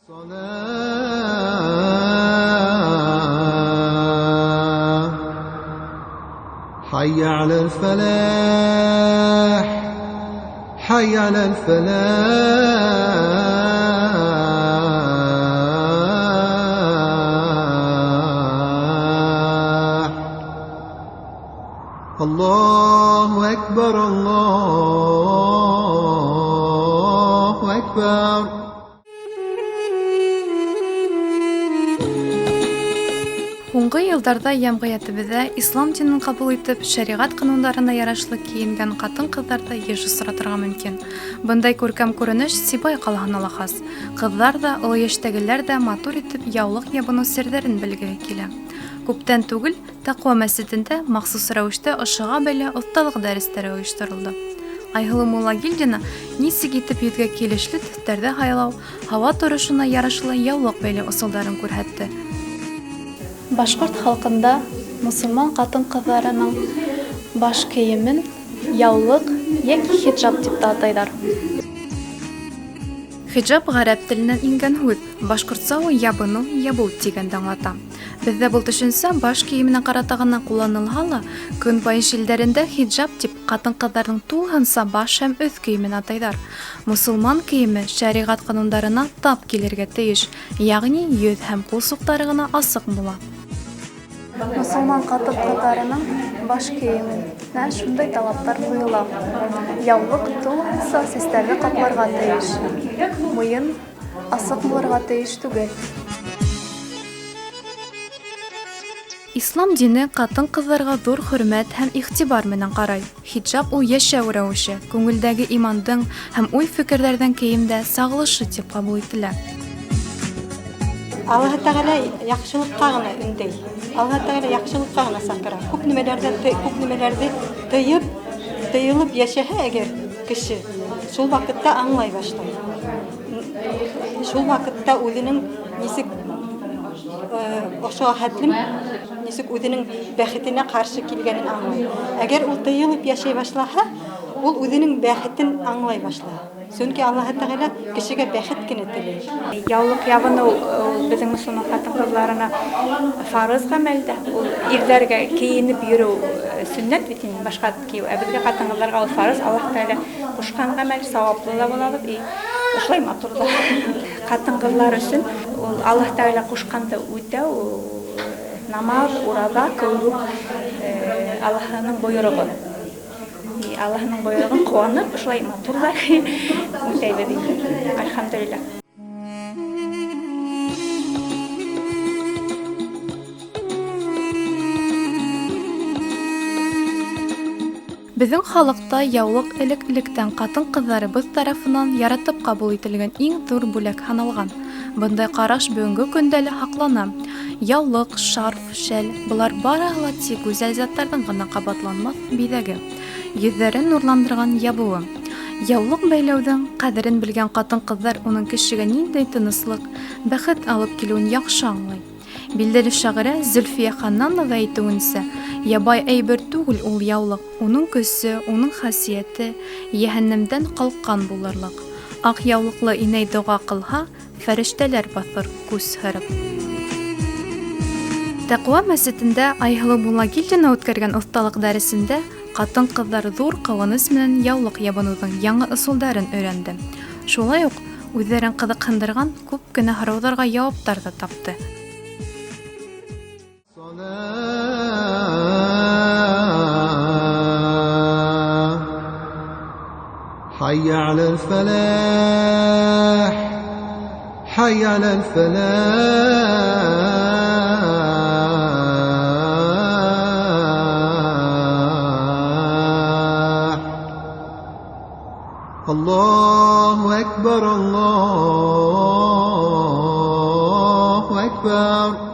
حي على الفلاح حي على الفلاح الله أكبر الله أكبر. Һуңғы йылдарҙа йәмғиәтебеҙҙә ислам динен ҡабул итеп, шәриғәт ҡанундарына ярашлы кейенгән ҡатын-ҡыҙҙарҙы йыш осратырға мөмкин. Бындай күркәм күренеш Сибай ҡалаһына ла хас. Ҡыҙҙар ҙа, оло йәштәгеләр ҙә матур итеп яулыҡ ябыныу серҙәрен белгеһе килә. Күптән түгел Тәҡүә мәсетендә махсус рәүештә ошоға бәйле оҫталыҡ дәрестәре ойошторолдо. Айһылыу Муллагилдина нисек итеп йөҙгә килешле төҫтәрҙе һайлау, һауа торошона ярашлы яулыҡ бәйләү ысулдарын күрһәтте. Башҡорт халҡында мосолман ҡатын-ҡыҙҙарының баш кейемен яулыҡ йәки хиджаб тип тә атайҙар. Хиджаб ғәрәп теленән ингән һүҙ, башҡортса ул ябыныу, ябыу тигәнде аңлата. Беҙҙә был төшөнсә баш кейеменә ҡарата ғына ҡулланылһа ла, көнбайыш илдәрендә хиджаб тип ҡатын-ҡыҙҙарҙың тулыһынса баш һәм өҫ кейемен атайҙар. Мосолман кейеме шәриғәт ҡанундарына тап килергә тейеш, йәғни йөҙ һәм ҡул суҡтары ғына асыҡ була. Мосолман ҡатын-ҡыҙҙарының баш кейеменә шундай талаптар ҡуйыла. Яулыҡ тулыһынса сәстәрҙе ҡапларға тейеш, муйын асыҡ булырға тейеш түгел. Ислам дине ҡатын-ҡыҙҙарға ҙур хөрмәт һәм иғтибар менән ҡарай. Хиджаб ул йәшәү рәүеше, күңелдәге имандың һәм уй-фекерҙәрҙең кейемдә сағылышы тип ҡабул ителә. Аллаһ Тәғәлә яҡшылыҡҡа ғына өндәй. Аллаһ Тәғәлә яҡшылыҡҡа ғына саҡыра. Күп нәмәләрҙе тыйып, тыйылып йәшәһә әгәр кеше, шул ваҡытта аңлай башлай. Шул ваҡытта үҙенең нисек ошо хәтлем нисек үҙенең бәхетенә ҡаршы килгәнен аңлай. Әгәр ул тыйылып йәшәй башлаһа, ул үҙенең бәхетен аңлай башлай. Сөнки Аллаһ Тәғәлә кешегә бәхет кенә теләй. Яулыҡ ябыныу ул беҙҙең мосолман ҡатын-ҡыҙҙарына фарыз ғәмәлдә. Ул ирҙәргә кейенеп йөрөү сөннәт бит инде, башҡа кейеү. Ә беҙгә ҡатын-ҡыҙҙарға ул фарыз, Аллаһ Тәғәлә ҡушҡан ғәмәл, сауаплы ла булабыҙ. Ошолай матур ҙа. Ҡатын-ҡыҙҙар өсөн ул Аллаһ Тәғәлә ҡушҡанды үтәү, намаҙ, ураҙа кеүек Аллаһының бойороғо. Аллаһының бойороғон ҡыуанып, ошолай матур ҙа үтәйбеҙ инде. Әлхәмдүлилләһ. Беҙҙең халыҡта яулыҡ элек-электән ҡатын-ҡыҙҙарыбыҙ тарафынан яратып ҡабул ителгән иң ҙур бүләк һаналған. Бындай ҡараш бөгөнгө көндә лә һаҡлана. Яулыҡ, шарф, шәл былар барыһы ла тик гүзәл заттарҙың ғына ҡабатланмаҫ биҙәге. Йөҙҙәрен нурландырған ябыуы. Яулыҡ бәйләүҙең ҡәҙерен белгән ҡатын-ҡыҙҙар уның кешегә ниндәй тыныслыҡ, бәхет алып килеүен яҡшы аңлай. Билдәле шағирә Зөлфиә Ханнанова әйтеүенсә, ябай әйбер түгел ул яулыҡ, уның көсө, уның хәсиәте йәһәннәмдән ҡалҡҡан булырлыҡ. Аҡ яулыҡлы инәй доға ҡылһа, фәрештәләр баҫыр күс һырып. Тәҡүә мәсетендә Айһылыу Муллагилдина үткәргән оҫталыҡ дәресендә ҡатын-ҡыҙҙар ҙур ҡыуаныс менән яулыҡ ябыныуҙың яңы ысулдарын өйрәнде. Шулай уҡ үҙҙәрен ҡыҙыҡһындырған күп кенә һорауҙарға яуаптар ҙа тапты. حي على الفلاح حي على الفلاح الله أكبر الله أكبر.